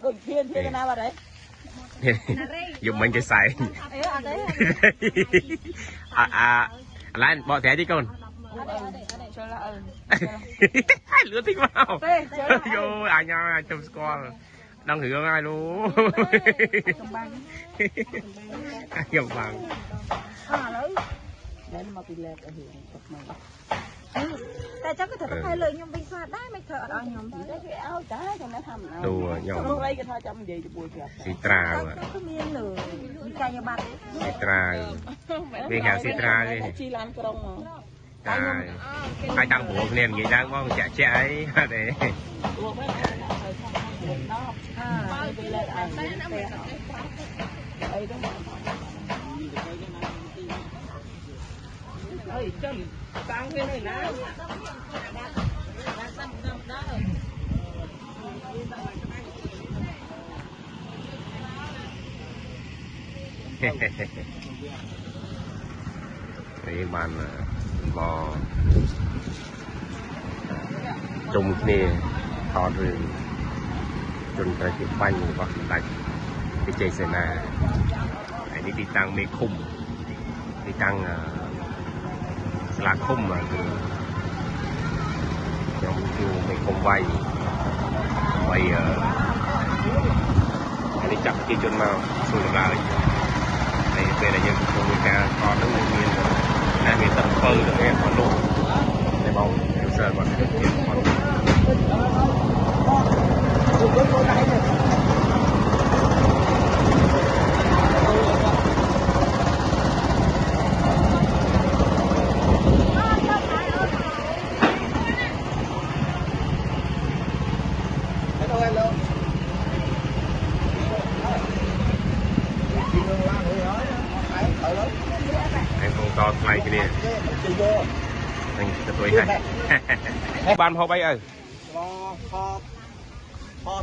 ដូចធានធានណាបាត់ហើយ យប់មិញគេសែង អេអត់ទេ អាអាឡានបកស្រាយទីកូន ចូលអើ ហើយលឿនតិចមកយោអញឲ្យទៅស្គាល់ដឹងរឿងហើយលូខ្ញុំបាំង អឥឡូវតែមកពីលែកឲ្យរឿងទឹកមកតែចាំក៏ត្រូវតែលើខ្ញុំវិញស្អាតដែរមិនត្រូវអត់ឲ្យខ្ញុំទេគេឲ្យតែចាំថាមិនឲ្យ ទូខ្ញុំ លោកអីគេថាចាំនិយាយជាមួយប្រាប់ ស៊ីត្រាវ គឺមានវិក័យប័ត្រ ស៊ីត្រាវវាហៅស៊ីត្រាទេ ជីឡានក្រុងមក តែហើយតាំងព្រោះគ្នានិយាយឡើងបងចាក់ចាក់អីអត់ទេ អើយចាំតាំងវានៅណា នេះបានមកជុំគ្នាថតរឿងជនត្រូវគេបាញ់របស់សម្ដេចវិជ័យសេនាហើយនេះទីតាំងមេឃុំទីតាំងសាលាឃុំគឺខ្ញុំជួមេឃុំវាយដើម្បីហើយនេះចាប់ប្រជាជនមកសួរចម្លើយហើយពេលដែលយើងកំពុងមានការថតហ្នឹងមានណាមានទឹកពៅទៅនេះគាត់លុះតែបង user គាត់ទៀតគាត់ តថ្លៃគ្នាហ្នឹងទៅហើយបានហូបអីអើ ខ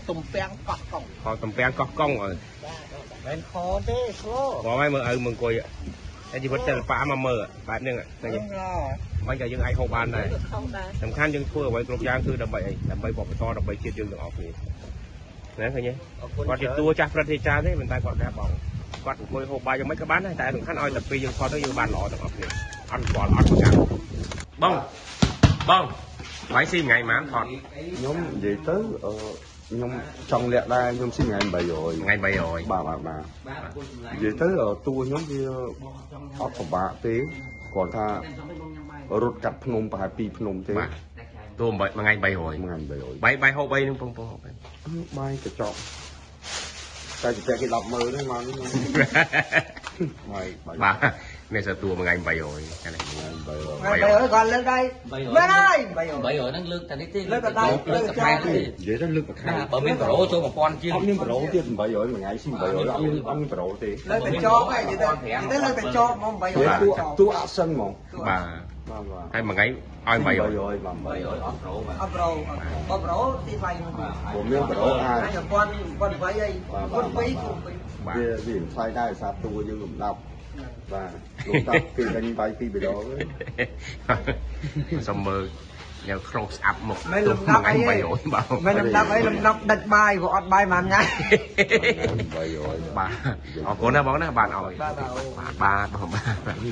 ទំពាំងកោះកុង ខទំពាំងកោះកុងអើ មិនខទេខ បងហើយមើលឪមើលអង្គុយតែជីវិតសិល្បៈមកមើលបែបហ្នឹងឃើញមិនក៏យើងអាចហូបបានដែរសំខាន់យើងធ្វើអ្វីគ្រប់យ៉ាងគឺដើម្បីអីដើម្បីបបតដើម្បីជាតិយើងទាំងអស់គ្នាណាឃើញទេគាត់ជាតួចាស់ព្រឹទ្ធាចារ្យទេមិនតែគាត់ថាបងគាត់អង្គុយហូបបាយយ៉ាងម៉េចក៏បានដែរតែសំខាន់ឲ្យតែពេលយើងថតទៅយើងបានល្អទាំងអស់គ្នាអត់បល់អត់ប្រកាន់បងបងបាយស៊ីថ្ងៃម៉ានថត ខ្ញុំនិយាយទៅខ្ញុំចង់លាក់ដែរខ្ញុំស៊ីថ្ងៃ800 ថ្ងៃ800 បាទបាទបាទនិយាយទៅតួខ្ញុំវាអត់ពិបាកទេគាត់ថារត់កាត់ភ្នំប្រហែល2ភ្នំទេ បាទតួមួយថ្ងៃ800 ថ្ងៃ800 បាយបាយហូបអីនឹងពងហូប បាយកញ្ចក់តែជាគេ100000ហ្នឹងមកបាយ បាទនេះសតួមួយថ្ងៃ800កាលនេះ 800គាត់លើកដែរមែនហើយ 800ហ្នឹងលើកតែនេះទេ លើកតែដៃ លើកតែខែទេ និយាយទៅលើកមួយខែ បើមានប្រូចូល1000ជាង អត់មានប្រូទៀត800មួយថ្ងៃស៊ី800អត់មានអត់មានប្រូទេ លើកតែចោកហ្នឹងនិយាយទៅលើកតែចោកហ្មង800 តួអសិនហ្មង បាទ បាទបាទ ហើយមួយថ្ងៃឲ្យ800 បាទ 800អត់ប្រូបាទ អត់ប្រូបើប្រូទីថ្លៃហ្នឹង ព្រោះមានប្រូអាច 1000 1008អី12 2 វាវាថ្លៃដែរសារតួយើងលំដាប់បាទលោកតាពីដេញបាយពីបដង សុំមើលញ៉ាំក្នុងស្អាប់មក មិនលំដាប់អីមិនលំដាប់អីលំដាប់ដាច់បាយព្រោះអត់បាយមួយថ្ងៃ 800 បាទអរគុណណាបងណាបាទឲ្យបាទបាទបងបាទ